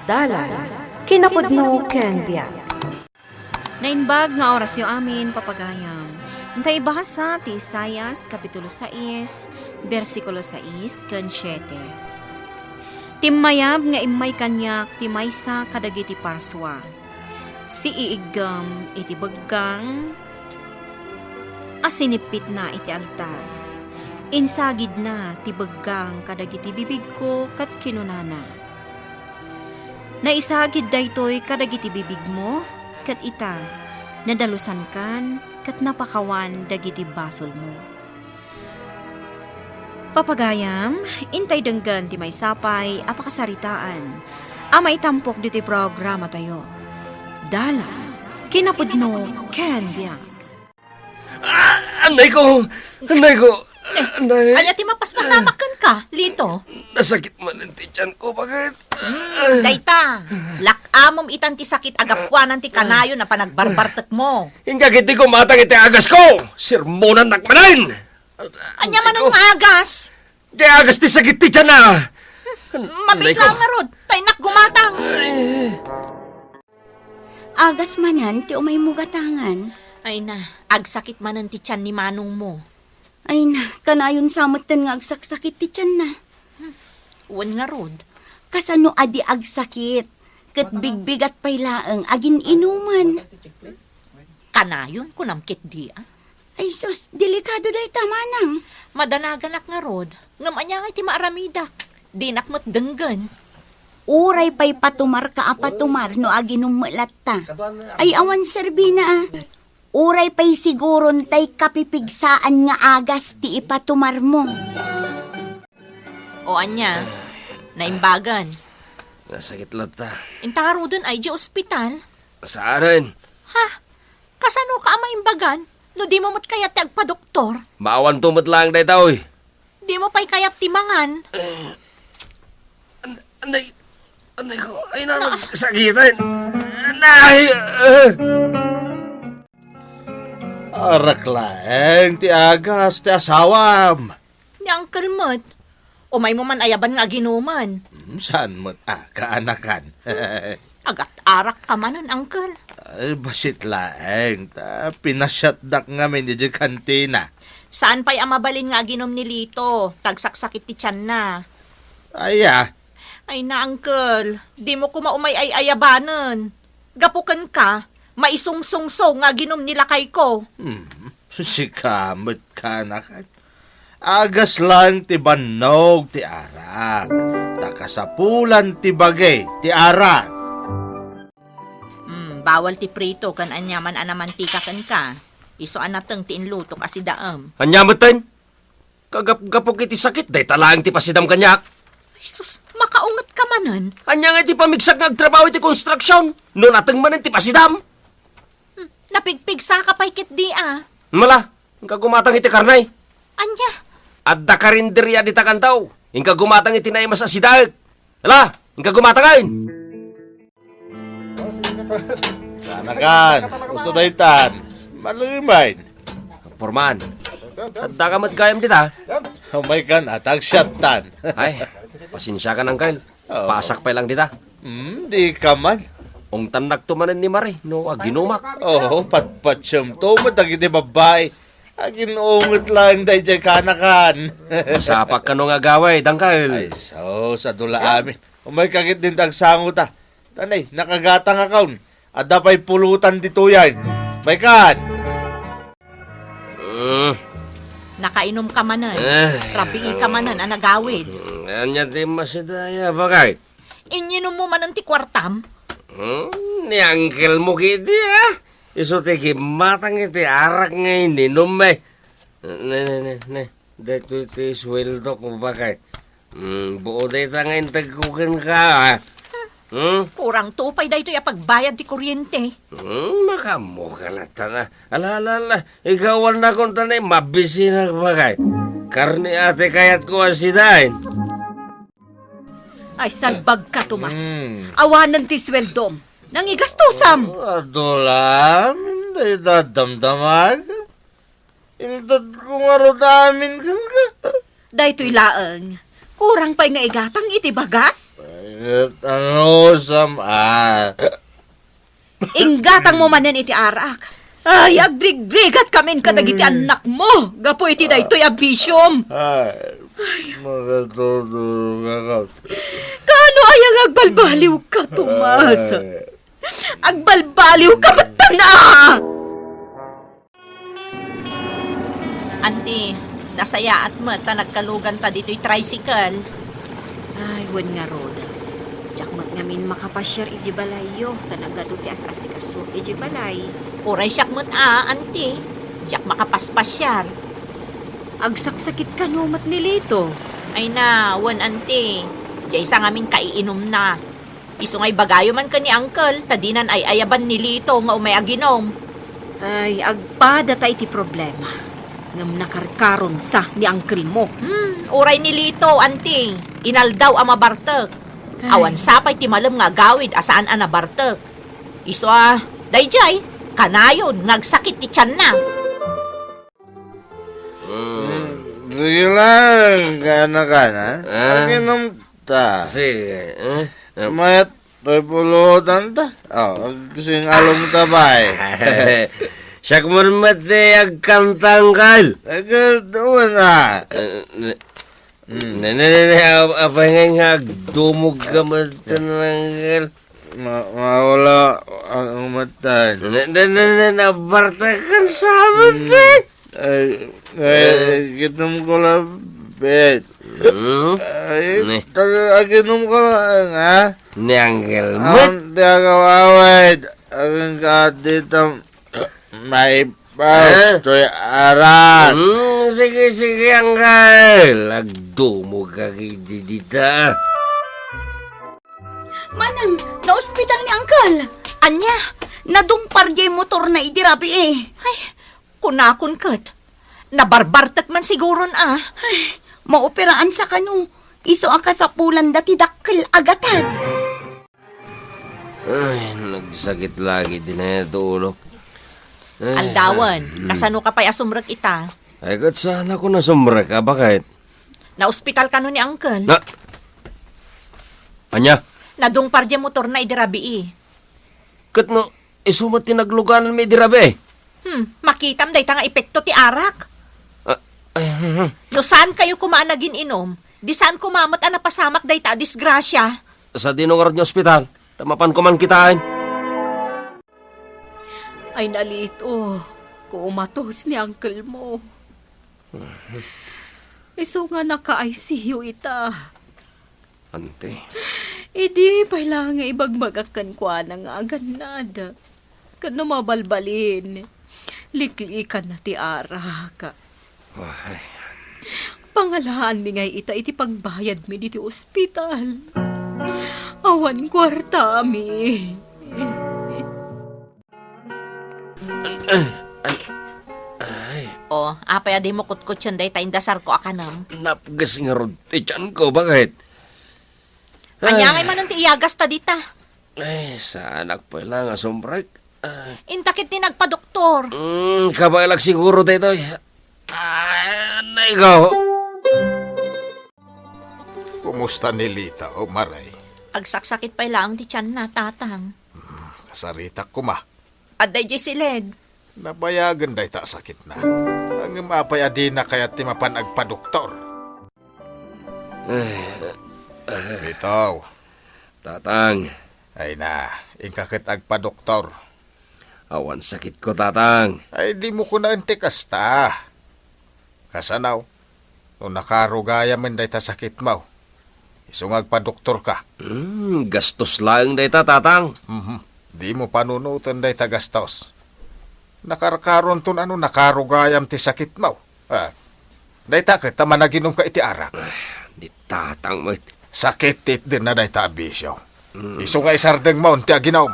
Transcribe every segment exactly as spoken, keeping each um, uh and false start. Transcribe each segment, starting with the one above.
Dalan, kinapudno ken biag. Naimbag nga orasyo amin, papagayam. Intay ibasa ti Isaias, Kapitulo sais, bersikulo sais ken siete. Timmayab nga immay kaniak ti maysa kadagiti parsua. Siiiggem iti beggang a sinippitna iti altar. Insagidna ti beggang kadagiti bibigko ket kinunana, "Naisagid daytoy kadagiti bibigmo, ket ita, nadalusankan ket napakawan dagiti basolmo." Papagayam, intay denggen ti maysa pay a pakasaritaan a maitampok ditoy programatayo. Dalan, kinapudno, ken biag. Ah, anay ko! Anay ko! Anay! Ania ti mapaspasamak kenka, Lito? Nasakit manen ti tiyan ko, bakit? Hmm, dayta, lak-amem itan ti sakit a gapuanan ti kanayon a panagbarbartekmo. Inka ket ti kumatang iti agas ko! Sermonannak manen! Ania manen nga agas? Ti agas ti sakit ti tiyan, ah! Mabit lang ngarud, ta innak gumatang. Ay. Agas manen ti umaymo gatangan. Ay na, agsakit manen ti tiyan ni manongmo. Ay na, kanayon sa metten nga agsaksakit ti tiyanna. Wen ngarud. Kasano a di agsakit? Ket bigbigat pay laeng a gin-inuman. Kanayon, kunam ketdi, a? Ay sus, delikado dayta, manang. Madanaganak ngarud, ngem ania ngay ti maaramidak? Dinak met denggen. Uray pay patumarka a patumar no aginum met latta. Ay awan serbina, a. Uray pay siguron tay kapipigsaan nga agas ti ipatumarmo. O ania, naimbagan? Nasakit latta. Inta ngaruden ay di ospital? Saanen? Ha? Kasano ka a maimbagan? No dimo met kayat ti agpadoktor? Maawanto met laeng dayta, oy. Dimo pay kayat ti mangan? Eh, an-, anay, anay ko, ay na, nagsakiten. Anay, eh. Arak laeng ti agas ti asawam. Ni Uncle met, umaymo man ayaban nga aginuman. Hmm, saan met a, kaanakan? Agat-arak ka manen, Uncle. Ay, bassit laeng, ta pinasiatdak ngamin idiay kantina. Saan pay a mabalin nga aginum ni Lito, ta agsaksakit ti tianna. Aya? Ay na, Uncle, dimo koma umay ay-ayabanen. Gapu kenka, maisungsungso nga aginum ni lakayko. Hmm, sika met kaanakan. Agas laeng ti bannog ti arak, ta kasapulan ti bagi ti arak. Hmm, bawal ti prito ken aniaman a namantika kenka. Isu a nateng ti inlutok a sidaem. Ania metten? Kagapgapok iti sakit, dayta laeng ti pasidam kaniak. Ay sus, makaunget ka manen. Ania nga iti pamigsak nga agtrabaho iti konstruksion? No nateng manen ti pasidam? Hmm, napigpigsa ka pay ketdi a. Mala, inka gumatang iti karne. Ania? Adda karinderya dita kantaw. Inka gumatang iti naimas a sidaek. Ala, inka gumatangen. Kaanakan, usto daytan. Malumen. Porman. Adda ka met gayam dita? Umay kan, atagsiattan. Ay, pasensiakan, Uncle. Oo. Pasak pay lang dita. Hmm, di ka man. Ungtannakto manen ni Mare, no aginumak. Oo, patpatsemto met dagiti babbai. Agin-unget laeng daydiay kaanakan. Masapak kano nga agawid, Uncle? Ay, sus, adu la amin. Umay ka ketdin ta agsango ta. Tanay, nakagatangakon. Adda pay pulutan ditoyen. Umay kan. Mm. Nakainum ka manen. Eh. Rabii ka manen a nagawid. Mm, ania ti masidaya, bagay? Inyinummo manen ti kuartam? Hmm, ni Uncle mo ketdi, a. Isu ti gimmatang iti arak nga ininum, e. Ne, ne, ne, ne. Daytoy ti suweldok, bagay. Hmm, buo dayta nga integko kenka, a. Hmm? Kurangto pay daytoy a pagbayad ti kuryente. Hmm, makaammo ka latta na. Ala, ala, ala. Igawannakon ta ni mabisinak, bagay. Karne a ti kayatko a sidaen. Ay, salbag ka, Tomas. Hmm. Awanen ti suweldom. Nangigastusam. Adu la amin dayta damdamag. Intedko ngarud amin kenka. Daytoy laeng. Kurang pay nga igatang iti bagas. Ay, Ket anusam, a? Inggatangmo manen iti arak. Ay, agrigrigat kamin kadagiti Hmm. annakmo gapu iti daytoy a bisiom. Ay, makatulog ako. Kaano aya nga agbalbaliwka, Tomas? Ay. Agbalbaliwka met, a! Anti, nasayaat met ta nagkaluganta ditoy tricycle. Ay, wen ngarud. Diak met ngamin makapasiar iti balayyo, ta nagadu ti as-asikaso iti balay. Uray siak met a, anti. Diak makapaspasiar. Agsaksakitkano met ni Lito? Ay na, wen, anti. Diay sa ngamin kaiinumna. Isu nga ibagayo man ken ni Uncle, ta dinan ay-ayaban ni Lito nga umay aginom. Ay, agpada ta iti problema. Ngem nakarkaron sa ni uncle mo. Hmm, uray ni Lito, anti. Inaldaw a mabartek. Ay. Awan sapay ti malem nga agawid a saan a nabartek. Isu a, daydiay, kanayon nga agsakit ti tianna. Mm. Sige lang, kana-kana. Ah? Aginom ta. Sige, eh? Mayat toy pulutan ta. Oh, agsingalong ta, bay. Siak man met ti agkanta, Uncle. Agad, wen a. Eh, ne-, Mm. ne-, ne-, ne-, ne-, ap-, apay ngay nga agdumog ka met, Uncle? Ma-, mawala ang matan. Ne-, ne-, ne-, ne-, nabartakan sa amin, Mm. eh. Ay, ay, Eh. aginom ko lang, bet. Hmm? Ay, Ne. tal-, aginom ko lang, ha? Ni Uncle Ang Mut. di agawawid, ang kaditam, may paus, Eh? toy arat. Hmm, sige, sige, Uncle. Agdumog ka kidi dita. Manang, naospital ni Uncle. Ania, nadungpar diay motorna idi rabii. Ay, kunakon ket, nabarbartek man siguron a. Ay, maoperaan sa kano. Isu a kasapulanda ti dakkel a gatad. Ay, nagsakit lagi ti nayat ulok. Ay, Aldawen, hmm. kasano ka pay a sumrek ita? Ay, ket saan ako nasumrek, a, bakit? Naospital kano ni Uncle. Na-, ania? Nadungpar diay motorna idi rabii. Ket no, isu met ti naglugananmi idi rabii. Hmm, makitam dayta nga epekto ti arak. Ah, ay, hmm, hmm. No saan kayo koma a nagin-inom, di saan koma met a napasamak dayta a disgrasia. Sadino ngarud nga ospital? Ta mapan koman kitaen. Ay, nalito. Kumatos ni uncle mo. Isu nga naka-I C U ita. Ante. Idi pay la nga ibagbagak kenkuana nga agannad. Ket no mabalbalin, liklikanna ti arak. Ay. Pangalaanmi ngay ita iti pagbayadmi diti ospital. Awan kuartami. Ay. O, apay a dimo kutkutien dayta indasarko a kanem? Napges ngarud ti tianko, bakit? Ania ngay manen ti iyagasta dita? Ay, saanak pay la nga sumrek. Ah. Inta ket ti nagpadoktor. Mm, kabaelak siguro daytoy. Ay, anay ko. Kumusta ni Lita, o Maray? Agsaksakit pay laeng ti tianna, Tatang. Hmm, kasaritak koma. Adda idiay siled. Nabayagen dayta a sakitna. Ngem apay a dina kayat ti mapan agpadoktor? Eh, eh. Bitaw. Tatang. Ay na, inka ket agpadoktor. Awan sakitko, Tatang. Ay, dimo kunaen ti kasta. Kasano? No nakarugayam dayta sakitmo, isu nga agpadoktorka. Hmm, gastos laeng dayta, Tatang. Mhm. Dimo panunoten dayta gastos. Nakarkaronto no nakarugayam ti sakitmo. Ah, dayta ket ta managinumka iti arak. Ah, ni Tatang met. Sakit ti itdenna dayta a bisio. Mm. Isu nga isardengmo ti aginom.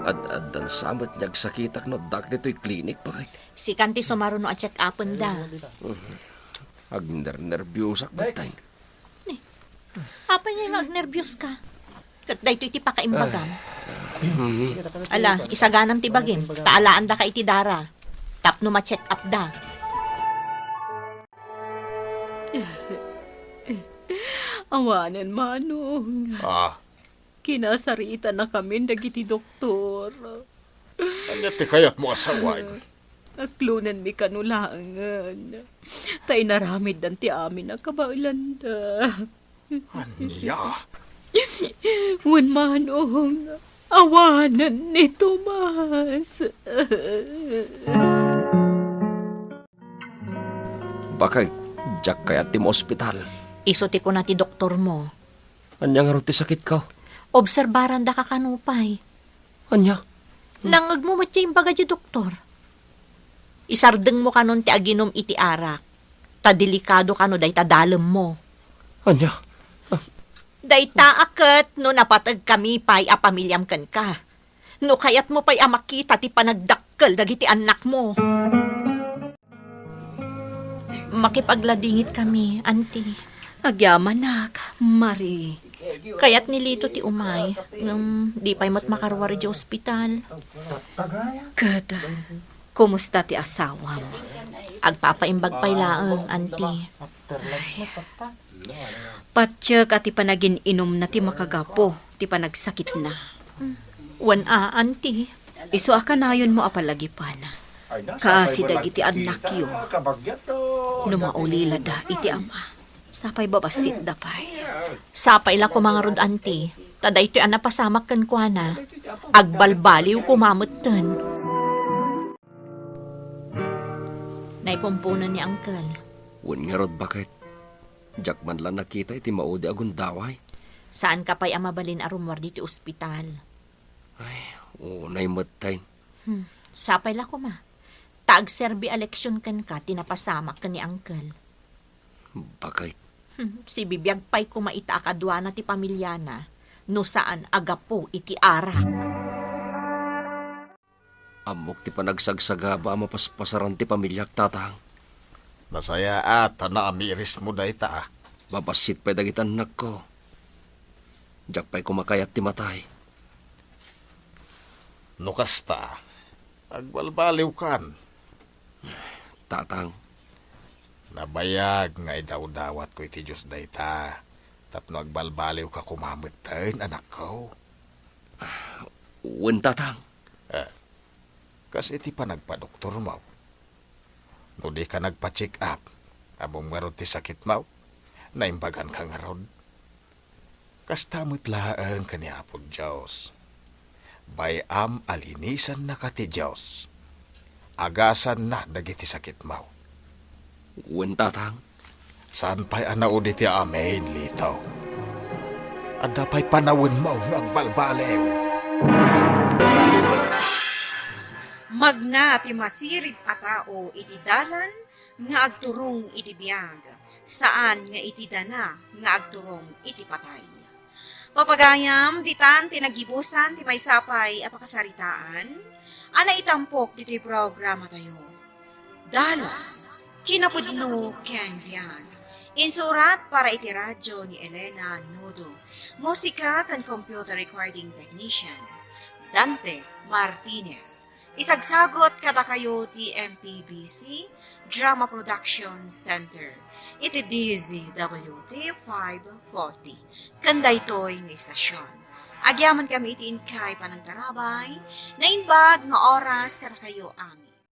Ad-addan sa met nga agsakitak no addak ditoy klinik, bakit? Sikan ti sumaruno a check-upenda. Mhm. Agnernerbiosak met tay. Ni, apay nga agnerbios ka? Ket daytoy ti pakaimbagam. Ala, isaganam ti bagim, ta alaandaka iti dara. Tapno ma-check up da. Awanen, Manong. Ah. Kinasaritanakamin dagiti doktor. Ania ti kayatmo a sawen? Aklonenmi kano laengen. Ta inaramiddan ti amin a kabaelanda. Ania? Wen, Manong, awanen ni Tomas. Bakit, diak kayat ti maospital. Isu ti kuna ti doktormo. Ania ngarud ti sakitko? Obserbarandaka kano pay. Ania? Nangngegmo met ti imbaga ti doktor. Isardengmo kanon ti aginum iti arak, ta delikado kano dayta dalemmo. Ania? Ah. Dayta a ket no napategkami pay a pamiliam kenka. No kayatmo pay a makita ti panagdakkel dagiti annakmo. Makipagladingit kami, Auntie. Agyamanak, Marie. Kayat ni Lito ti umay, ngem di pay met makaruar idiay ospital. Ket, kumusta ti asawam? Agpapaimbag pay laeng, Auntie. Patiek a ti panagin-inumna ti makagapu ti panagsakitna. Wen a, Auntie. Isu a kanayonmo a palagipan. Kaasi dagiti annakyo. No maulilada iti ama, sapay babassitda pay. Sapay la koma ngarud, Auntie, ta daytoy a napasamak kenkuana, agbalbaliw koma metten. Naipumpunen ni Uncle. Wen ngarud, bakit? Diak man la nakita iti maudi a gundaway. Saanka pay a mabalin a rummuar ditoy ospital. Ay, unay metten. Hmm, sapay la koma. Ta agserbi a leksion kenka ti napasamak ken ni Uncle. Bakit? Hmm, sibibiag pay koma ita a kaduana ti pamiliana no saan a gapu iti arak. Ammok ti panagsagsagaba a mapaspasaran ti pamiliak, Tatang. Nasayaat ta naamirismo dayta. Babassit pay dagiti annakko. Diak pay koma kayat ti matay. No kasta, agbalbaliwkan. Tatang. Nabayag nga idawdawatko iti Dios dayta, tapno agbalbaliwka koma metten, anakko. Wen, Tatang. Eh, kas iti panagpadoktormo, no dika nagpa-check up, ammom ngarud ti sakitmo, naimbaganka ngarud. Kasta met laeng ken ni Apo Dios. Bay-am a linisannaka ti Dios. Agasanna dagiti sakitmo. Wen, Tatang. Saan pay a naudi ti amin, Lito. Adda pay panawenmo nga agbalbaliw. Magna ti masirib a tao iti dalan nga agturong iti biag, saan nga iti dana nga agturong iti patay. Papagayam, ditan ti naggibusan ti maysa pay a pakasaritaan a naitampok ditoy programatayo. Dalan, kinapudno ken biag. Insurat para iti radyo ni Elena Nodo. Musika ken computer recording technician, Dante Martinez. Isagsagot kadakayo ti M P B C Drama Production Center iti D Z W T five forty. Ken daytoy nga istasyon, agyamankami iti inkay panangtarabay, naimbag nga oras kadakayo amin.